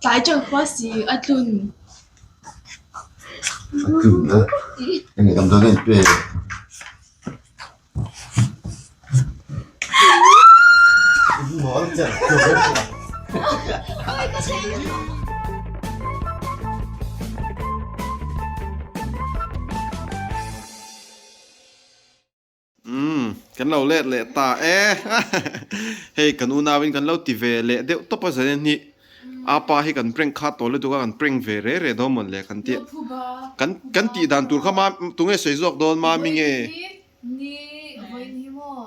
Tlai ṭang khua si a tlun. Umm kan lo let leh ta e hei kan unauin kan lo ti ve leh deuh tawp a zan hi apa hi kan prank kha tawh lutuk a kan prank ve re re dawn mawn le kan tih kan kan tih dan tur kha ma tunge sawi zawk dawn mami nge. Ni vawiin hi maw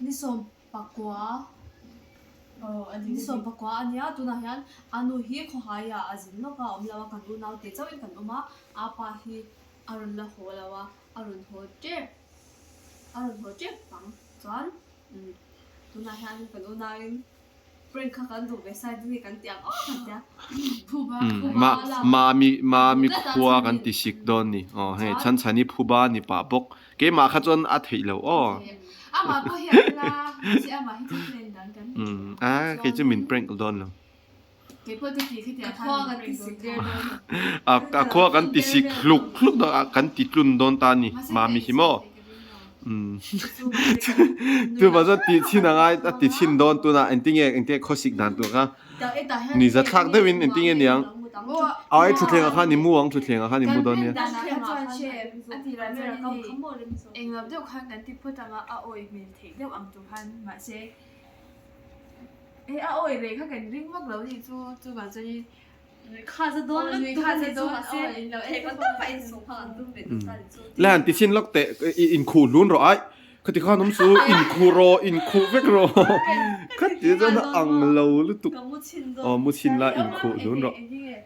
ni sawmpakua ni sawmpakua a nia tunah hian a nu hi khawhaiah a zin lawk a awm lo a kan unau te chauhin kan awm a apa hi a rawn la haw lo a. A rawn haw tep, a rawn haw tep ang chuan umm tunah hian kan unauin prank kha kan duh ve side nge kan ti ang aw kan tia phuba Ma mami mami khua kan ti sik dawn ni aw hei chhan chhan hi phuba ni pah bawk keimah kha chuan a theih loh aw amah pawh hi a tel a mahse amah hi chu prank dang kan nei umm a kei chu min prank dawn lo. A khua kan ti sik hluk hluk dawn a, kan ti tlun dawn ta a ni Mami hi maw? Chuvang chuan tih chhin a ngai a ti chhin dawn tunah engtinge engtinge khawsik dan tur kha ni zathlak deuhin engtinge niang ai thutthlengah khan i mu ang thutthlengah khan i mu dawn nia. Hei a awi rei kha kan ring vak lo nih chu chuvang chuanin kha za dawn lutuk a ni chu mahse thei pa tawp a insum kha kan tum ve duh ta ni chu. Le han ti chhin lawk teh i inkhuh hlun rawh ai khati khan awm chu inkhuh rawh inkhuh vek rawh khati chuan a ang lo lutuk aw mu chhin la inkhuh hlun rawh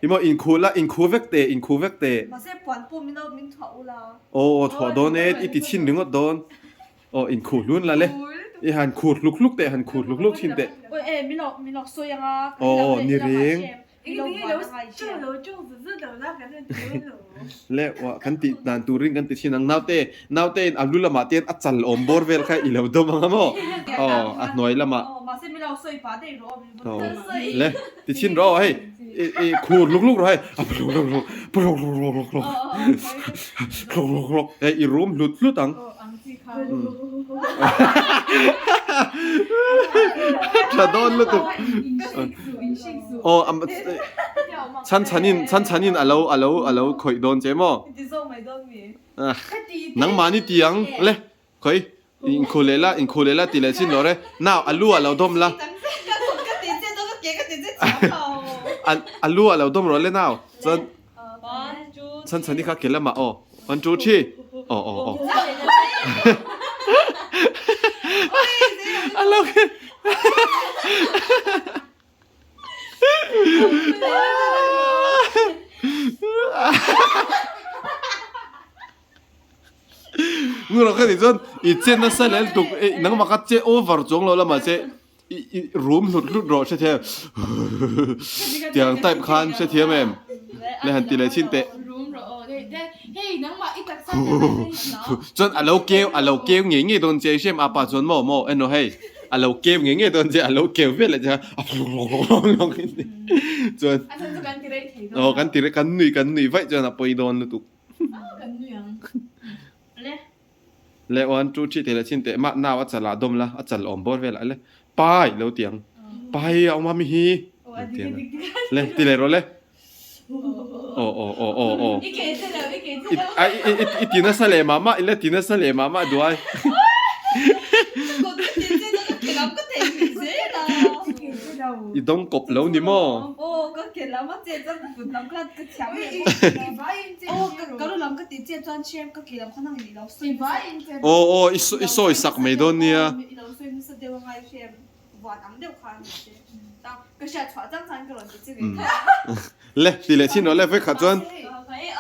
i maw inkhuh la inkhuh vek teh inkhuh vek teh mahse puan pawh min lo min thuah ula aw aw thuah dawn e i ti chhin ringawt dawn. Aw inkhuh hlun la le. I han khur hluk hluk teh, han khur hluk hluk thin teh. Aw ni reng. Le uah kan tih dan turin kan ti thin ang naute, naute in a lu lamah te hian a chal awm bawr vel kha i lo dawm ang a maw? Aw a hnuai lamah. Aw le ti chhin rawh aw hei i i khur hluk hluk rawh hei a hluk hluk hluk hluk hluk hluk hluk hluk hluk hluk hei i rum hlut hlut ang. Tha dawn lutuk aw chhan chhanin chhan chhanin a lo a lo a lo khawih dawn che maw nangmahni ti ang le khawi inkhu leh la inkhu leh la ti leh chin lawr e nau a lu ah lo dawm la a lu ah lo dawm rawh le nau chuan Chhan chhan hi kha ke lamah aw one two three aw aw aw a lo Ngurah kha ni chuan i che nasa leh lutuk nangmah kha che over chuang lo la mahse I i rum hlut hlut rawh hrethiam tiang type khan hrethiam em le han ti leh chhin teh chuan a lo keu a lo keu ngei ngei dawn che hriam apa chuan maw maw en rawh hei a lo keu ngei ngei dawn che a lo keu vel leh che a chuan aw kan ti rei kan nui kan nui vaih chuan a pawi dawn lutuk. Le one two three tih leh chin teh mah nau a chal ah dawm la a chal awm bawr vel ah le pai lo ti ang pai a awm a mi hi lo ti ang le ti leh rawh le aw aw aw aw aw i i i ti nasa leh mah mah i la ti nasa leh mah mah duai I dawng kawp lo ni maw? Aw aw i sawi sak mai dawn nia. Le ti leh chin rawh le vek khat chuan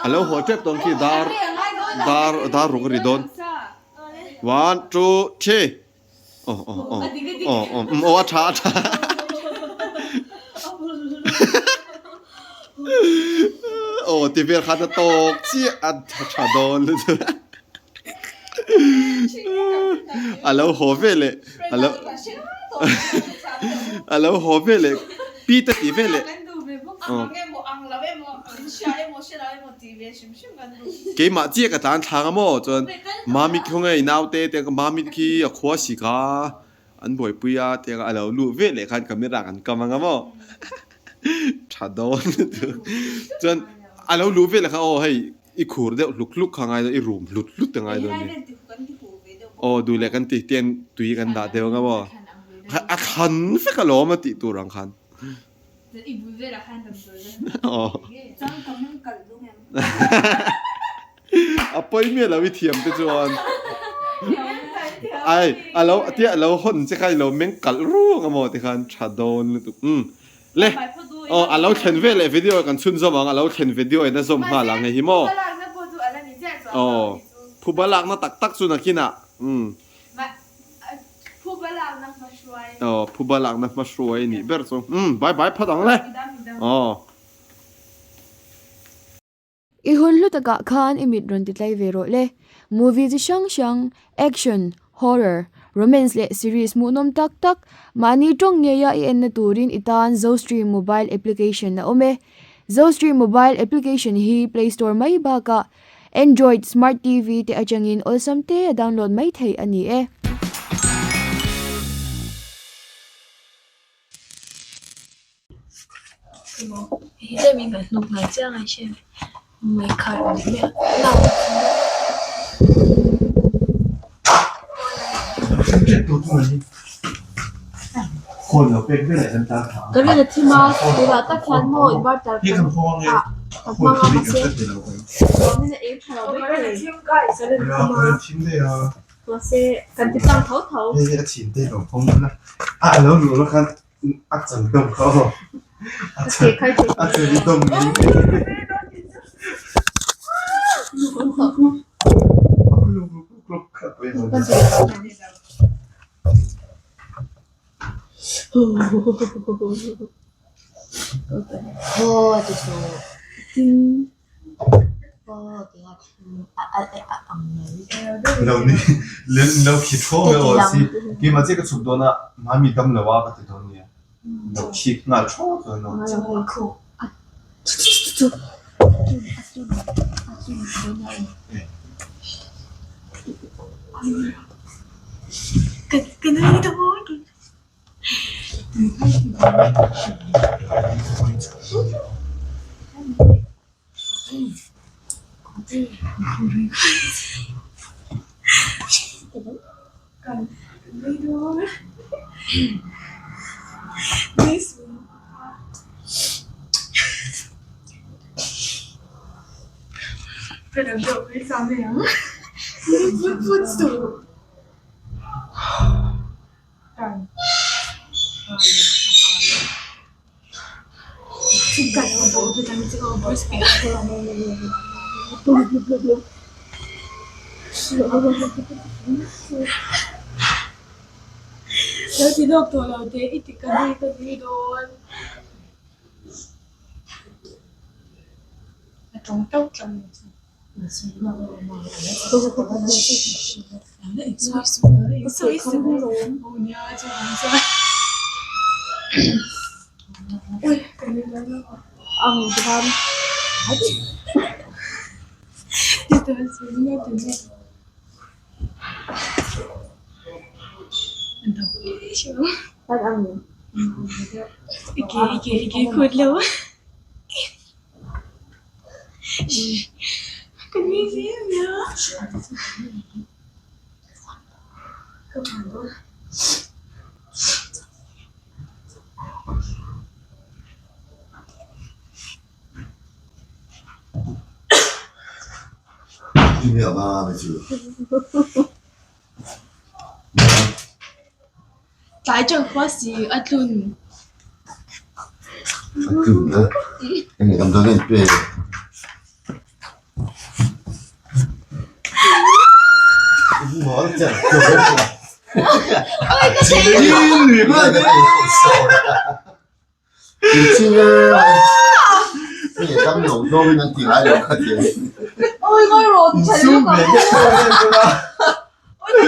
a lo haw tep dawn khi dar dar dar ruk a ri dawn. One two three aw aw aw aw aw um aw a tha a tha aw ti vel khan a tawk chiah a tha dawn lutuk. A lo haw ve leh a lo a lo haw ve leh pi te tih ve leh keimah chiah ka tlan thlang a maw chuan mami khi khawnge i naute te mami khi a khua si ka an buaipui a tiang a lo luh ve leh khan camera kan kam ang a maw tha dawn lutuk chuan a lo luh ve leh khan aw hei i khur deuh hluk hluk kha ngai dawn i rum hlut hlut a ngai dawn a ni aw duh leh kan tih te hian tui kan dah deuh ang a maw a thlan vek alawm a tih tur ang khan aw a pawi miah lo i thiam te chuan ai a lo tia a lo hawn che kha i lo meng kalh ruk a maw tikhan tha dawn lutuk umm Le aw a lo thlen ve leh video kan chhunzawm ang a lo thlen video in a zawm nghal ang hei hi maw aw phuba lakna tak tak chu nakinah umm aw phuba lakna hmahruai nih ber chu umm bye bye phawt ang le aw. I hun hlu takah khan i mit rawn ti tlai ve rawh le. Movie chi hrang hrang, action, horror, romance leh series hmuhnawm tak tak mahni tawng ngeia i enna turin i tan Zostream mobile application a awm e. Zostream mobile application hi Play Store mai bakah Android Smart TV te atangin awlsam te a download mai theih a ni e. A chan dawm kha aw. A chan a chan i dawm ni. Lo ni lo khi thaw mai aw si keimah chiah ka chhuk dawn a mahni dam lo a ka ti dawn nia lo khik nghal thaw chuan aw.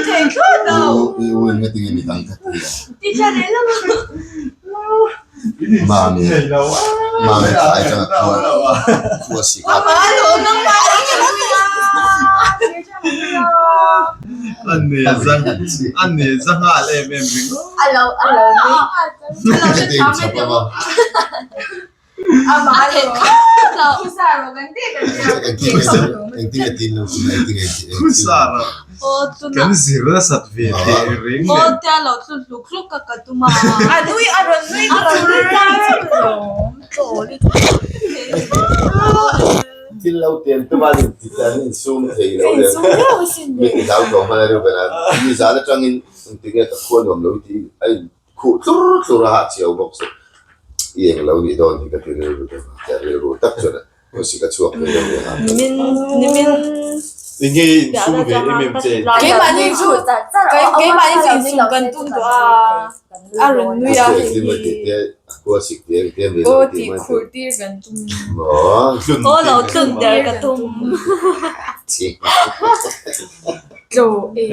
Thei thlawt lo. I u in ngatinge mi dang kha ti a. Mami mami tlai atanga khua khua sik a. Kan zir nasat ve teh reng leh. Thil lo tel tum a an insum thei lo leh mi ti hlau tawh hman a reuben a nizan atangin engtinge ka khua nuam lo tih a in Khuh tlur tlur a hahchhiau bawk chu i eng lo nih dawn hi ka ti rilru deuh a, ka rilru tak chuan khawsik a chhuak thei lo nia. Enge i insum ve em em che? Keimahni chu keimahni chu insum kan tum tawh a, a rawn nui a hei hi. Khawsik ti eng te mai Aw tih khurh tir kan tum. Maw? Aw lo tlun der ka tum. Tlo e.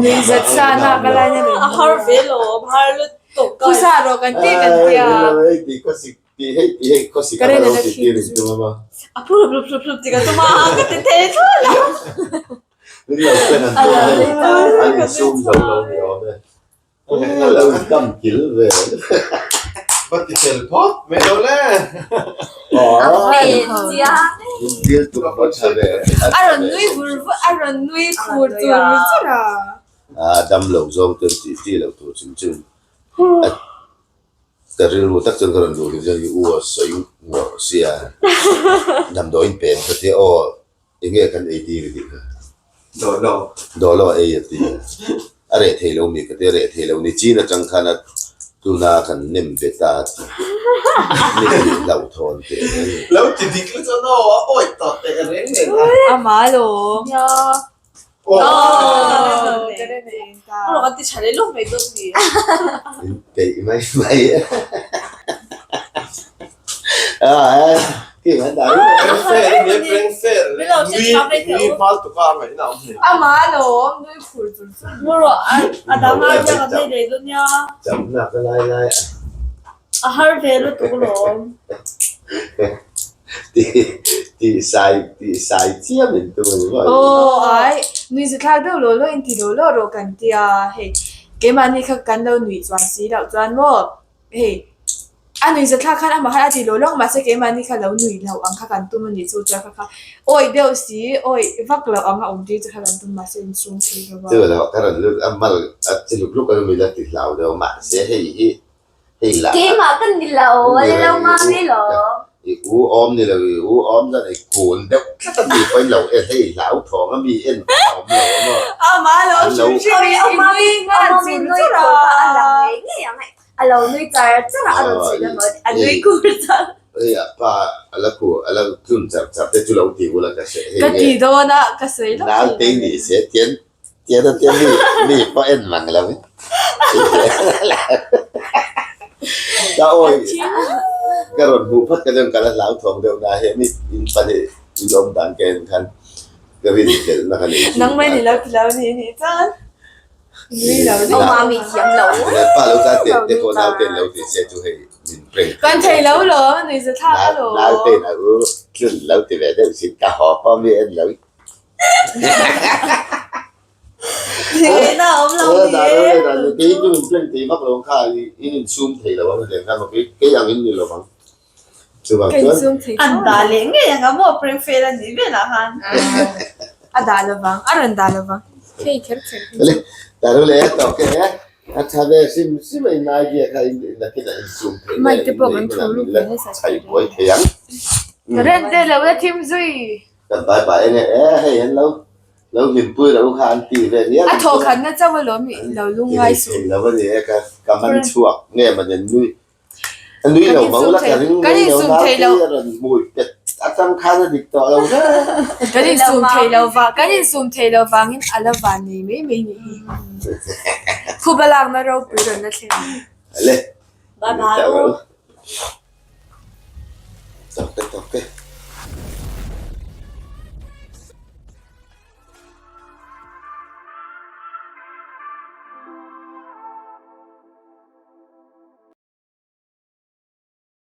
Nui zat sa na ka lai na A har ve lo, a har lutuk. Phusa rawh kan ti kan tia. Ka rin ala thi chu. A phur phur phur phur ti ka tum a, ka ti thei thlawt lo. Va ti fel phawt mai lo le. A rawn nui vur vur, a rawn nui khur tur chur a. Dam lo zawng ten tih tih loh tur chim chim ka rilru tak chuan ka rawn duh hlum chuan i u a sawi nguar sia damdawiin pen ka tia aw Enge kan ei tir tih kha? Dawhlo. Dawhlo a ei a ti a. A reh thei lo mi ka ti a reh thei lo ni. Chin atang khan a tuna kan nem ve ta a ti. Mi tih hlauh thawn teh reng ni. Lo ti dik la chuan aw a awih tawh teh reng nen a. Ama alawm. Nia. Aw. Ka reh nei ta. Aw kan ti tha leh lawk mai dawn ni. In peih mai mai. Hei, a nui zathlak khan amah khan a ti lo lawk mahse keimahni kha lo nui loh ang kha kan tum a nih chu chuan kha kha awih deuh si awih vak loh ang a awm tir chu kha kan tum mahse insum thei lo va. Chu lo ka rawn lut a mal a chi luk luk a mi la ti hlau deuh mahse hei hi hei lah Keimah ka ni lo a ni lo mami lo. I u awm ni lo i u awm chuan i kun deuh tlat a mi pawhin lo en hei hlau thawng a mi en kha a awm lo a maw. Amah lo hrim hrim i nui nghal chur chur a. A lang ngei ngei ang hei. A lo nui char char a, a rawn sawi dawn maw? A nui kur char. Hei a pa a la khu a la tlun char char te chu lo ti ula ka hre hei Ka ti dawn a, ka sawi lawk Nau te ni se tian tian a tian mi mi pawh en mang lo in. Ka awi ka rawn hmuh phawt ka chuan ka la hlau thawng deuh na he mi in pahnih in awm dan ka en khan ka rin hlelh na ka nei thin. Nangmah ni lo ti lo ni nih chuan. Mami thiam lo. Pa lo ta te te pawh nau ten lo ti se chu hei min prank. Kan thei lo lo nui za thlak a lo. Nau ten a u tlun lo ti ve deuh sin ka haw pawh mi en lo. Theihna awm lo ni e. Kei chu min prank thei vak lo kha in insum thei lo ang hetiang khan kei ang in ni lo ang. Chuvang chuan An dah leh ngei ang a maw prank fail a nih velah khan. A dah lovang, a rawn dah lovang. Hei kher kher hi chu. Le, ta ru le tawk e a, a tha ve hrim hrim a in idea kha in nakin a insum theih Mic te pawh kan thu lut ve nasa. Chhai buai thei ang. Rent te lo la thim zui. Kan bai bai enge e hei an lo lo hlimpui lo kha an ti ve nia. A thawh khatna chauh alawm i lo lungngai suh. Thei lo a ni e ka ka man chhuak nge manen nui A nui lo mo la ka ring Kan mai lo insum nau thei lo. te a rawn hmui pet atang khan a dik tawh lo hle. Kan insum thei lo va kan insum thei lo vangin a la van nei mai mai nih hi. Phuba lakna ropui rawn la thleng ang. Ale. Bye bye. Tawk te tawk te.